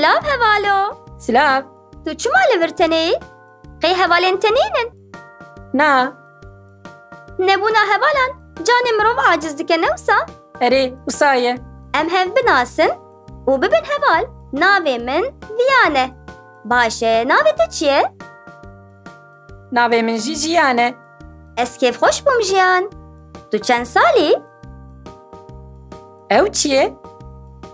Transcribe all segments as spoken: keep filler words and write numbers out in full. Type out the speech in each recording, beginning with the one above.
Silav hevalo. Silav. Tu çima li vir tenê yî? Qey hevalên te nînin? Na. Nebûna hevalan canê mirov aciz dike, ne wisa? Erê, wisa ye. Em hev binasin û bibin heval. Navê min Viyan e. Baş e, navê te çi ye? Navê min jî Jiyan e. Ez kêfxweş bûm Jiyan. Tu çend salî? Ew çi ye?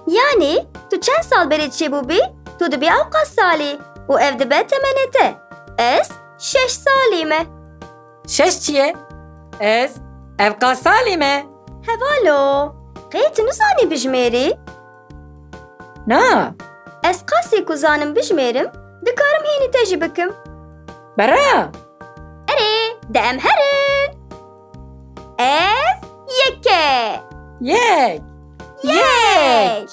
Yanî, tu çend sal berê çêbûbî, tu dibî ewqas salî û ev dibe temenê te. Ez şeş salî me. Şeş çi ye? Ez ewqas salî me. Hevalo, qey tu nizanî bijmêrî? Na. Ez qasî ku zanim bijmêrim, dikarim hînî te jî bikim. Bera! Erê, de em herin. Ev yek e. Yek. Yek.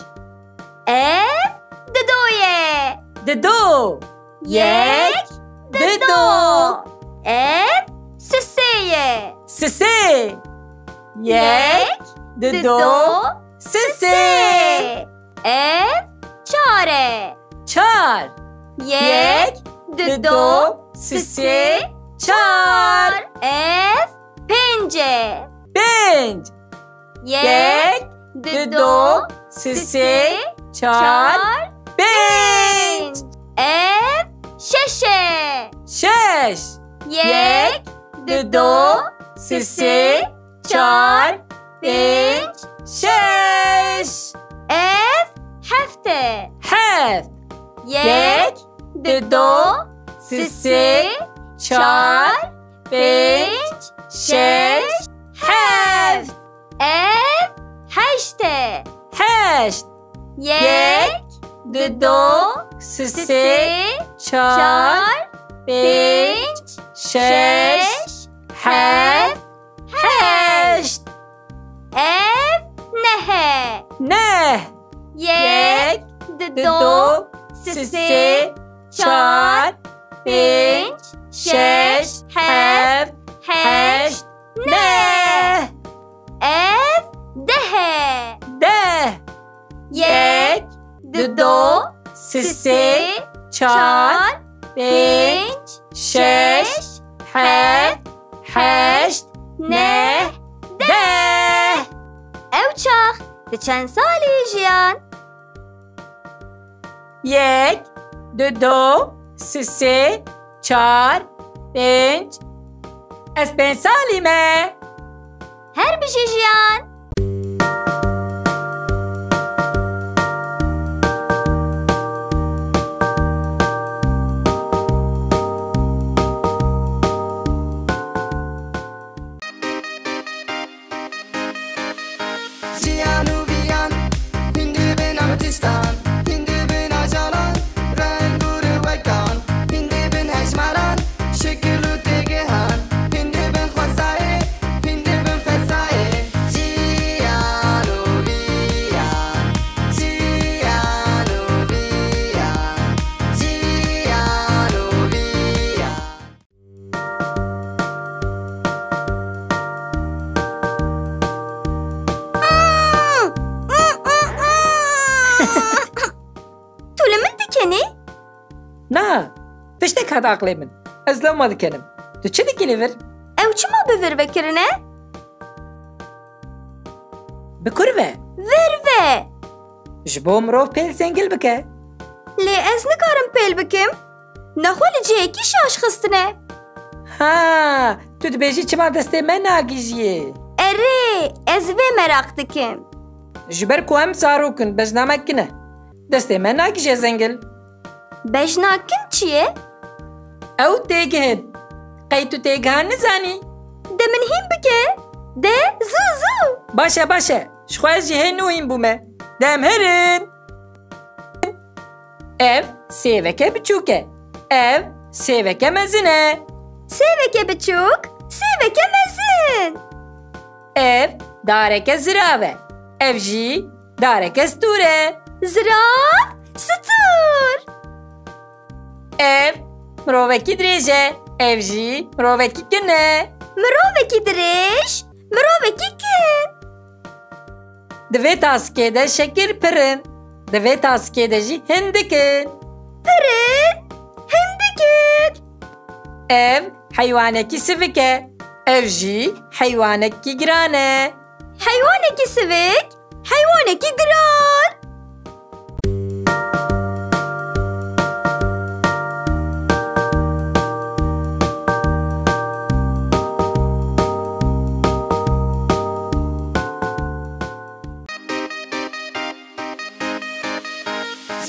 Ev dido ye. Dido. Yek, dido. Ev sisê ye. Sisê. Yek, dido, sisê. Ev çar e. Çar. Yek, dido, sisê, çar. Ev pênc e. Pênc. Yek, dido, sisê, çar, pênc. Ev şeş e. Şeş. Yek, dido, sisê, çar, pênc, şeş. Ev heft e. Heft. Yek, dido, sisê, çar, pênc, şeş, heft. Ev heşt e. Heşt. Yek, dido, sisê, çar, pênc, şeş, heft, heşt. Ev neh e. Neh. Yek, dido, sisê, çar, pênc, şeş, heft, heşt, neh. Ev deh e. Deh. Yek, dido, sisê, çar, pênc, şeş, heft, heşt, neh, deh. Ew çax, tu çend salî Jiyan? Yek, dido, sisê, çar, pênc. Ez pênc salî me. Her bijî Jiyan. Jiyan û viyan, hîn dibin ametistan, hîn dibin ajalan, reng û rewektan, hîn dibin hejmaran, şekil û têgehan, hîn dibin xwezayê, hîn dibin fezayê. Jiyan û viyan, jiyan û viyan, jiyan û viyan. Tu li min dikenî? Na, tiştek hat aqlê min. Ez lewma dikenim. Tu çi dikî li vir? Ew çima bi vir ve kirine? Bi kur ve? Vir ve! Ji bo mirov pêl zengil bike. Lê ez nikarim pêl bikim. Nexwe li cihekî şaş xistine. Ha, tu dibêjî çima destê me nagihîjiyê? Erê, ez vê meraq dikim. Ji ber ku em zarok in, bejna me kin e. Destê me nagihîje zengil. Bejna kin çi ye? Ew têgih in. Qey tu têgihan nizanî? De min hîn bike. De, zû, zû. Baş e, baş e. Ji xwe ez jî hê nû hîn bûme. De em herin. Ev sêveke biçûk e. Ev sêveke mezin e. Sêveke biçûk, sêveke mezin. Ev dareke zirav e. Ev jî dareke stûr e. Zirav, stûr. Ev mirovekî dirêj e. Ev jî mirovekî kin e. Mirovekî dirêj, mirovekî kin. Di vê taskê de şekil pir in. Di vê taskê de jî hindik in. Pir in, hindik in. Ev heywanekî sivik e. Ev jî heywanekî giran e. Heywanekî sivik, heywanekî giran.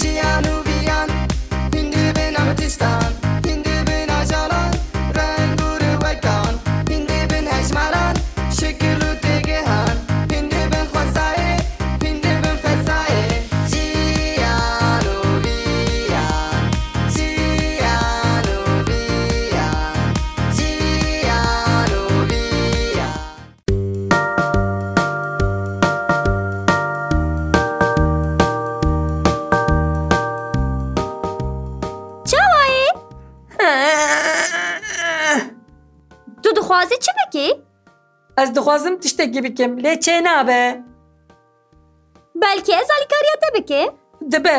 Jiyan û viyan, hîn dibin ametistan, hîn dibin ajalan, reng û riwekan, hîn dibin hejmaran, şikil û têgihan, hîn dibin xwezayê, hîn dibin fezayê. Jiyan û viyan, jiyan û viyan, jiyan û viyan. Çawa yî? Tu dixwazî çi bikî? Ez dixwazim tiştekî bikim, lê çênabe. Belkî ez alîkariya te bikim. Dibe.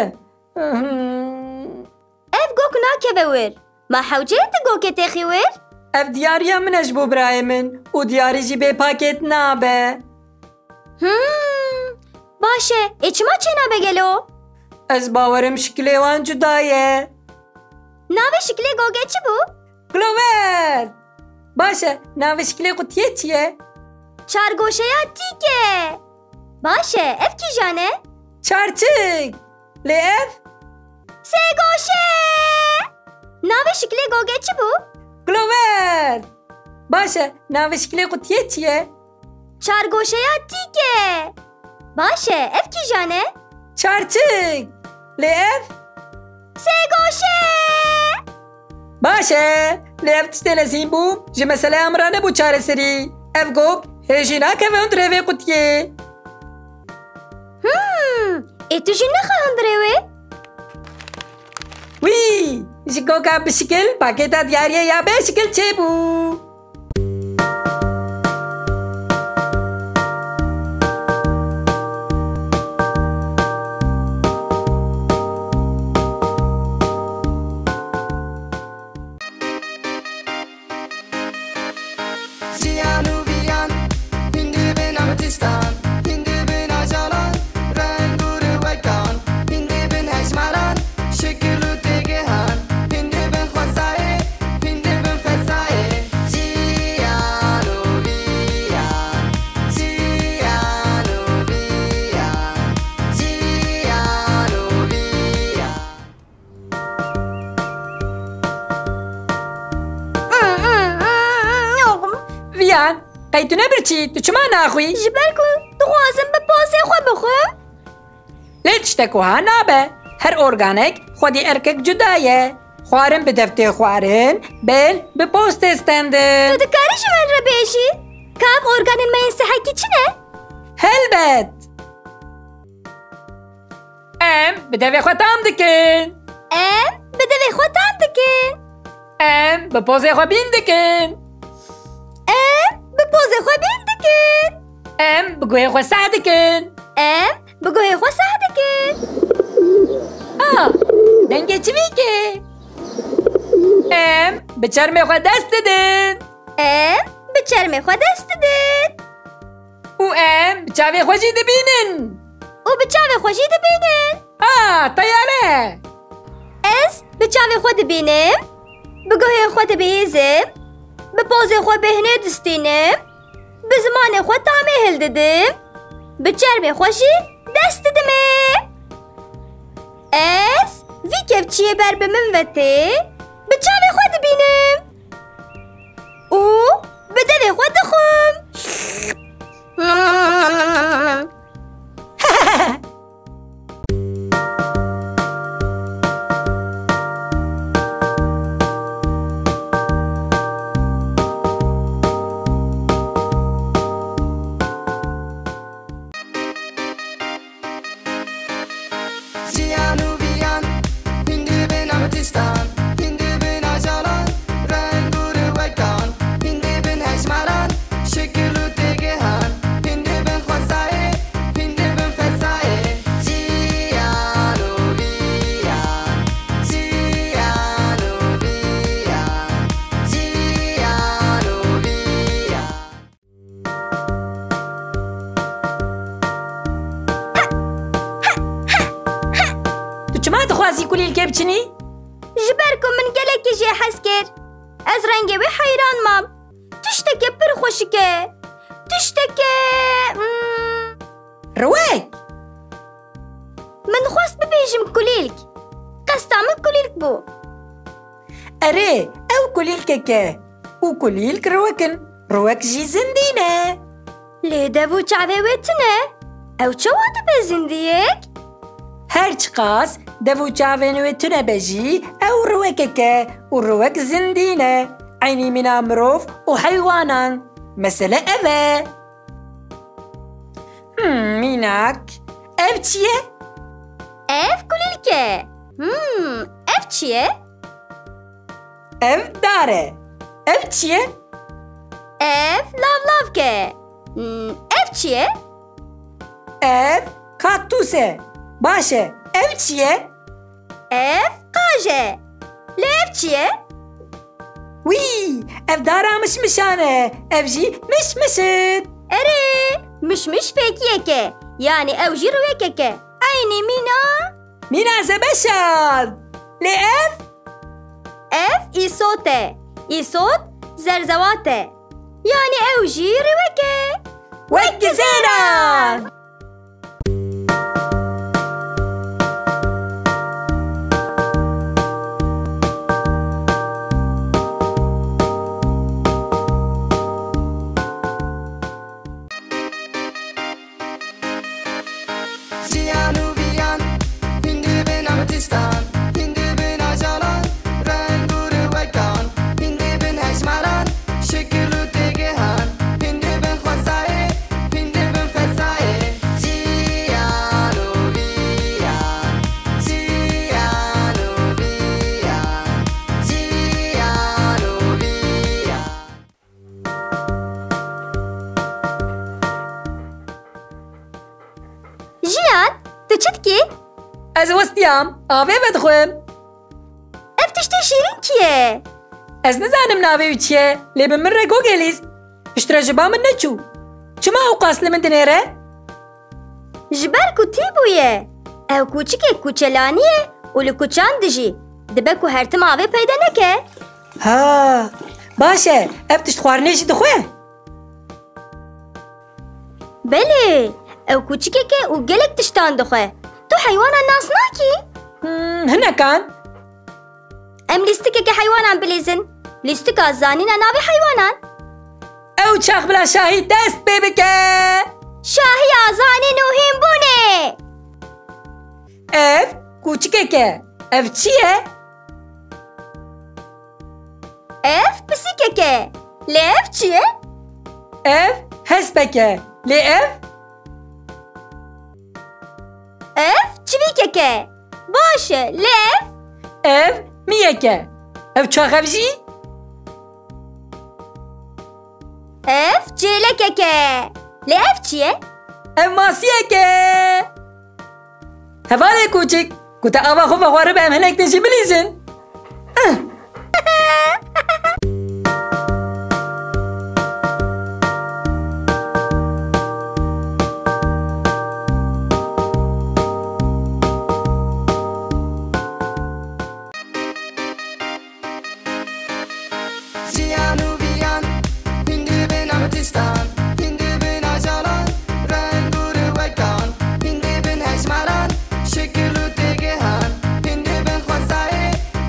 Ev gok nakeve wir. Ma hewce tu gokê têxî wir? Ev diyariya min e ji bo birayê min û diyarî jî bê pakêt nabe. Hmm, baş e. Ê çima çênabe gelo? Ez bawerim şikilê wan cuda ye. Navê şikilê gogê çi bû? Glover! Baş e, navê şikilê qutiyê çi ye? Çargoşeya tîk e. Baş e, ev kîjan e? Çarçik! Lê ev? Sêgoşe! Navê şikilê gogê çi bû? Glover! Baş e, navê şikilê qutiyê çi ye? Çargoşeya tîk e. Baş e, ev kîjan e? Çarçik! Lê ev? Sêgoşe! Baş e, lê ev tiştê lezîn bû, ji meseleya min re nebû çareserî. Ev gog hê jî nakeve hundirê vê qutiyê. Hmm, ê tu jî nexe hundirê wê? Wî, ji goga bi şikil pakêta diyariyê ya bê şikil çêbû. Jiyan û viyan, hîn dibin ametistan, hîn dibin ajalan, reng û riwekan, hîn dibin hejmaran, şikil û têgihan, hîn dibin xwezayê, hîn dibin fezayê. Jiyan û viyan, jiyan û viyan, jiyan û viyan. Viyan, qey tu ne birçî, tu çima naxwî? Ji ber ku dixwazim bi pozê xwe bixwim. Lê tiştek wiha nabe. Her organek xwedî erkek cuda ye. Xwarin bi deftê xwarin, bel bi postê stendin. Tu dikarî ji min re bêjî, ka ev organên me yên sehekî çi ne? Helbet. Em bi devê xwe tam dikin. Em bi devê xwe tam dikin. Em bi pozê xwe bîn dikin. Em bi pozê xwe bîn dikin. Em bi guhê xwe seh dikin. Em bi guhê xwe seh dikin. Ah, dengê çivîkê. Em bi çermê xwe dest didin. Em bi çermê xwe dest didin. Û em bi çavê xwe jî dibînin. Û bi çavê xwe jî dibînin. Ah, teyare! Ez bi çavê xwe dibînim, bi guhê xwe dibihîzim, bi pozê xwe bêhnê distînim, bi zimanê xwe tamê hildidim, bi çermê xwe jî dest didimê. Ez vî kevçiyê ber bi min ve tê, bi çavê xwe dibînim. Û bi devê xwe dixwim. Jiyan û viyan, hîn dibin ametistan, hîn dibin ajalan, reng û riwekan, hîn dibin hejmaran, Azî kulîlkê biçinî? Ji ber ku min gelekî jê hez kir. Ez rengê wê heyran mam. Tişteke pir xweşik e. Tişteke, hmm. Riwek. Min xwest bibêjim kulîlk. Qesta min kulîlk bû. Erê, ew kulîlkek e. Û kulîlk riwek in. Riwek jî zindî ne. Lê dev û çavê wê tune. Ew çawa dibe zindiyek? Her çiqas dev û çavên wê tune be jî, ew riwekek e û riwek zindî ne. Eynî mîna mirov û heywanan. Mesele ev e. Hmm, mînak. Ev çi ye? Ev kulîlk e. Hmm, ev çi ye? Ev dar e. Ev çi ye? Ev lavlavk e. Hmm, ev çi ye? Ev kaktûs e. Baş e. Ev çi ye? Ev qaj e. Lê ev çi ye? Wî, ev dara mişmişan e. Ev jî mişmiş in. Erê, mişmiş fêkiyek e. Yanî ew jî riwekek e. Eynî mîna? Mîna zebeşan. Lê ev? Ev îsot e. Îsot zerzewat e. Yanî ew jî riwek e. Wek gizêran. Jiyan û viyan, hîn dibin ametistan, hîn dibin ajalan, reng û riwekan, hîn dibin hejmaran, şikil û têgihan, hîn dibin xwezayê, hîn dibin fezayê. Jiyan û viyan, jiyan û viyan, jiyan û viyan. Jiyan, tu çi dikî? Ez westiyam, avê vedixwim. Ev tiştê şîrîn kî ye? Ez nizanim navê wî çi ye, lê bi min re Google lîst. Piştre ji ba min neçû. Çima ew qas li min dinêre? Ji ber ku tî bûye. Ew kûçikek kûçelanî ye û li kuçan dijî. Dibe ku her tim avê peyde neke. Ha, baş e. Ev tişt xwarinê jî dixwe? Belê, ew kûçikek e û gelek tiştan dixwe. Tu heywanan nas nakî? Hmm, hinekan. Em lîstikeke heywanan bilîzin. Lîstika zanîna navê heywanan. Ew çax bila şahî dest pê bike. Şahiya zanîn û hînbûnê. Ev kûçikek e. Ev çi ye? Ev pisîkek e. Lê ev çi ye? Ev hespek e. Lê ev? Ev çivîkek e. Baş e, lê ev? Ev miyek e. Ev çax ev jî? Ev çêlekek e. Lê ev çi ye? Ev masiyek e. Hevalê kûçik, ku te ava xwe vexwaribe em hinek din jî bilîzin. Jiyan û viyan, hîn dibin ametistan, hîn dibin ajalan, reng û riwekan, hîn dibin hejmaran, şikil û têgihan, hîn dibin xwezayê,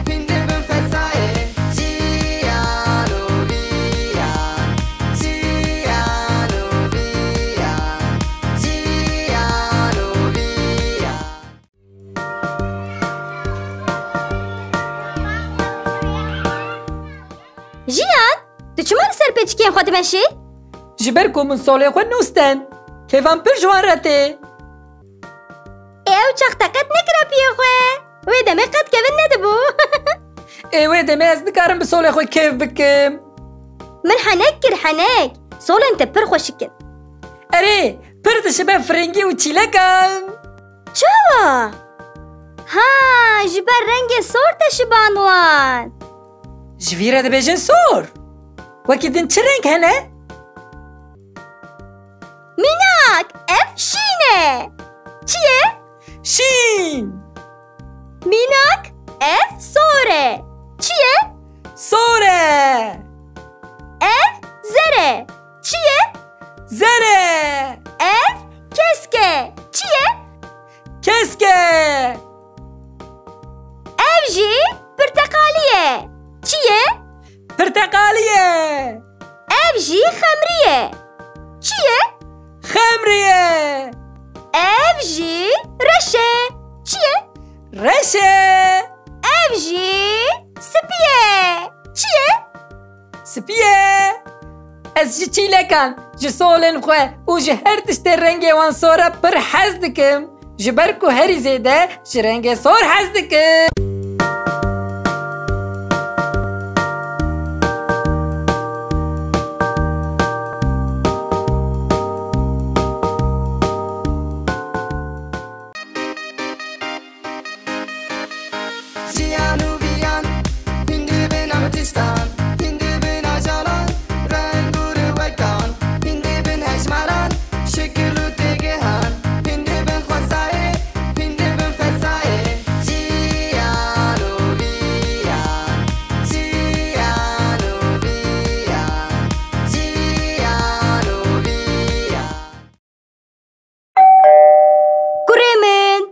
hîn dibin fezayê. Jiyan û viyan, jiyan û viyan, jiyan û viyan. Jiyan, tu çima li ser pêçikên xwe dimeşî? Ji ber ku min solê xwe nûsten. Kêfa min pir ji wan re tê. Ê ew çax te qet nekira piyê xwe. Wê demê qet kevin nedibû. Ê wê demê ez nikarim bi solê xwe kêf bikim. Min henek kir henek. Solên te pir xweşik in. Erê, pir dişibe firingî û çîlekan. Çawa? Ha, ji ber rengê sor te şiband wan. Ji vî re dibêjin sor. Wekî din çi reng hene? Mînak, ev şîn e. Çi ye? Şîn. Mînak, ev sor e. Çi ye? Sor e. Ev zer e. Çi ye? Zer e. Ev kesk e. Çi ye? Kesk e. Ev jî pirteqalî ye. Çi ye? Pirteqalî ye. Ev jî xemrî ye. Çi ye? Xemrî ye. Ev jî reş e. Çi ye? Reş e. Ev jî spî ye. Çi ye? Spî ye. Ez ji çîlekan, ji solên xwe û ji her tiştê rengê wan sor e pir hez dikim. Ji ber ku herî zêde ji rengê sor hez dikim. Jiyan û viyan, hîn dibin ametistan, hîn dibin ajalan, reng û rewektan, hîn dibin hejmaran, şekil û têgehan, hîn dibin xwezayê, hîn dibin fezayê. Jiyan û viyan, jiyan û viyan, jiyan û viyan. Kurê min,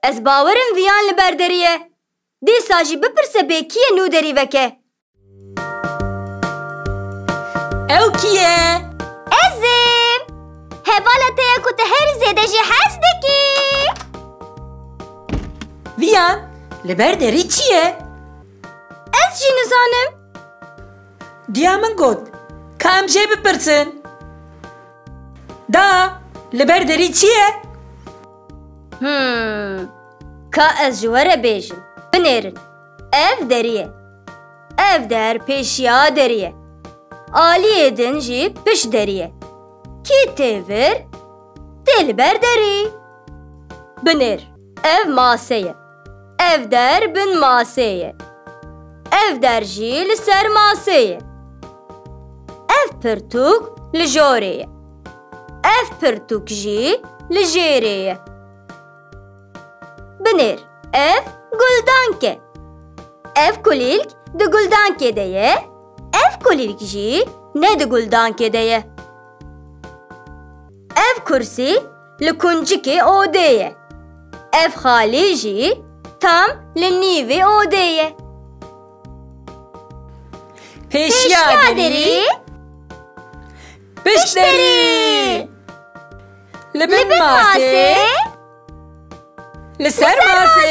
ez bawerim viyan li ber derî ye. Dîsa jî bipirse bê kî ye nû derî veke. Ew kî ye? Ez im. Hevala te ye ku tu herî zêde jê hez dikî. Viyan, li ber derî çi ye? Ez jî nizanim. Diya min got, ka em jê bipirsin. Da, li ber derî çi ye? Hmm, ka ez ji we re bêjim. Binêrin. Ev derî ye. Ev der pêşiya derî ye. Aliyê din jî pişt derî ye. Kî tê vir, tê li ber derî. Binêr, ev mase ye. Ev der bin masê ye. Ev der jî li ser masê ye. Ev pirtûk li jorê ye. Ev pirtûk jî li jêrê ye. Binêr, ev guldank e. Ev kulîlk di guldankê de ye, ev kulîlk jî ne di guldankê de ye. Ev kursî li kuncikê odê ye. Ev xalî jî tam li nîvê odê ye. Pêşiya derî, pişt derî. Li bin masê, li ser masê,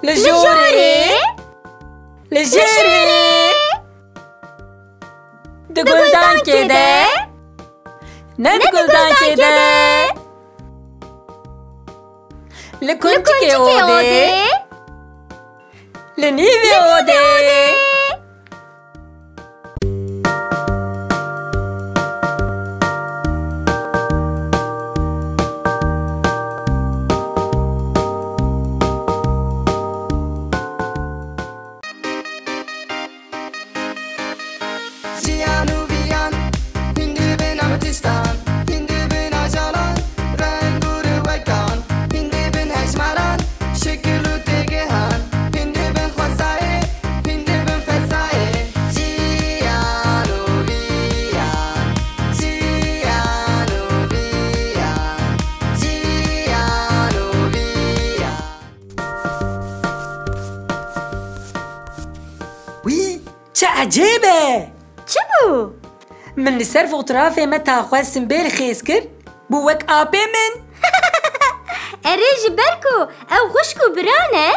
li jorê, li jêrê. Di guldankê de, ne di guldankê de. Li kuncikê odê, li nîvê odê. Jiyan û viyan, hîn dibin ametistan, hîn dibin ajalan, reng û rewektan, hîn dibin hejmaran, şekil û têgehan, hîn dibin xwezayê, hîn dibin fezayê. Jiyan û viyan, jiyan û viyan, jiyan û viyan. Wî, çi ecêb e! Çi bû? Min li ser fotografê me taxwe simbêl xêz kir, bû wek apê min. Erê, ji ber ku ew xwişk û bira ne?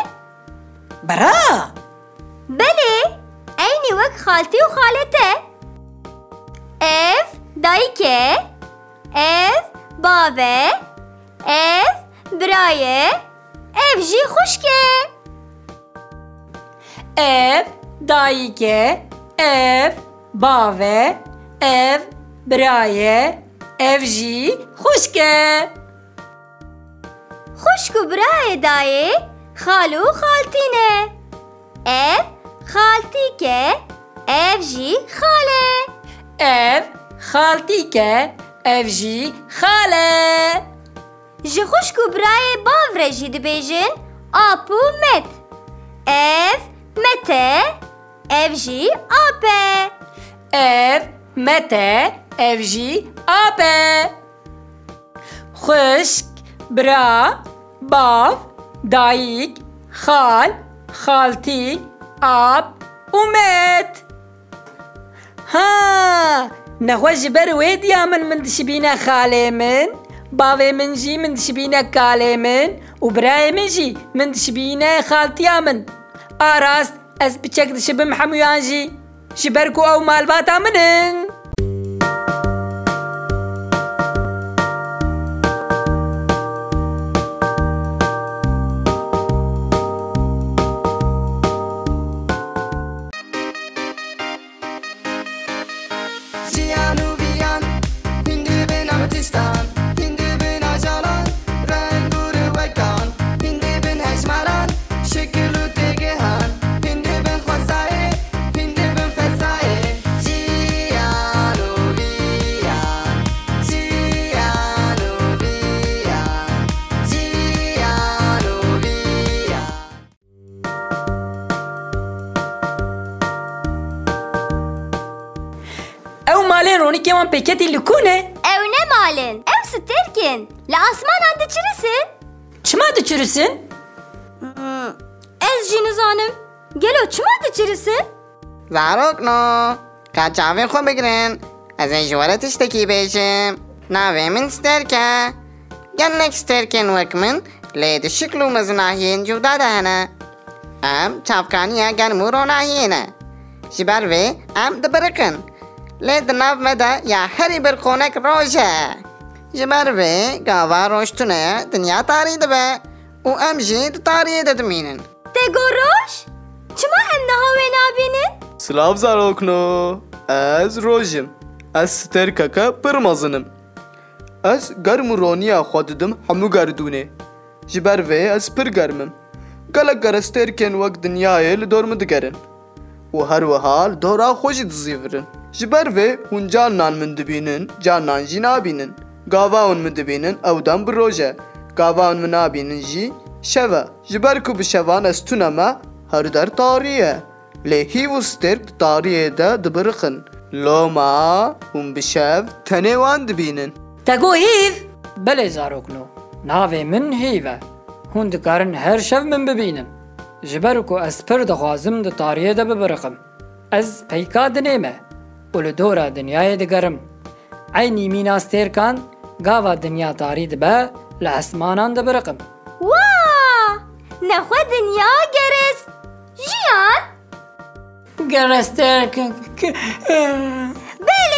Bira? Belê, eynî wek xaltî û xalê te. Ev dayik e, ev bav e, ev bira ye, ev jî xwişk e. Ev dayik e, ev bav e, ev bira ye, ev jî xwişk e. Xwişk û birayê dayê xal û xaltî ne. Ev xaltîk e, ev jî xal e. Ev xaltîk e, ev jî xal e. Ji xwişk û birayê bav re jî dibêjin ap û met. Ev met e, ev jî ap e. Ev met e, ev jî ap e. Xwişk, bira, bav, dayik, xal, xaltî, ap û met. Ha, nexwe ji ber wê diya min, min dişibîne xalê min, bavê min jî min dişibîne kalê min û birayê min jî min dişibîne xaltiya min. A rast, ez piçek dişibim hemûyan jî, ji ber ku ew malbata min in. Jiyan û viyan, hîn dibin ametistan, hîn dibin ajalan, reng û riwektan, hîn dibin hejmaran, şikil û têgihan, hîn dibin xwezayê, hîn dibin fezayê. Jiyan û viyan, jiyan û viyan, jiyan û viyan. Ew malên Ronîkê wan pêketî li ku ne? Ew ne mal in, ew stêrk in. Li asmanan diçirisin. Çima diçirisin? Hmm, ez jî nizanim. Gelo çima diçirisin? Zarokno, ka çavên xwe bigirin, ez ê ji we re tiştekî bêjim. Navê min Stêrk e. Gelek stêrkên wek min lê di şikl û mezinahiyên cuda de hene. Em çavkaniya germ û ronahiyê ne. Ji ber vê em dibiriqin. Lê di nav me de ya herî birqonek roj e. Ji ber vê gava roj tune ye, dinya tarî dibe û em jî di tariyê de dimînin. Te got roj? Çima em niha wê nabînin? Silav zarokno, ez roj im. Ez stêrkeke pir mezin im. Ez germ û roniya xwe didim hemû gerdûnê. Ji ber vê ez pir germ im. Gelek gerestêrkên wek dinyayê li dor min digerin û her wiha li dora xwe jî dizîvirin. Ji ber vê hûn carinan min dibînin, carinan jî nabînin. Gava hûn min dibînin, ew dem bi roj e. Gava hûn min nabînin jî şev e. Ji ber ku bi şevan ez tune me, her der tarî ye. Lê hîv û stêrk di tariyê de dibiriqin. Loma hûn bi şev tenê wan dibînin. Te got hîv? Belê zarokno, navê min Hîv e. Hûn dikarin her şev min bibînin. Ji ber ku ez pir dixwazim di tariyê de bibiriqim. Ez peyka dinê me û li dora dinyayê digerim. Eynî mîna stêrkan, gava dinya tarî dibe, li esmanan dibiriqim. Wa! Nexwe dinya gerest. Jiyan? Gerestêrk. Belê,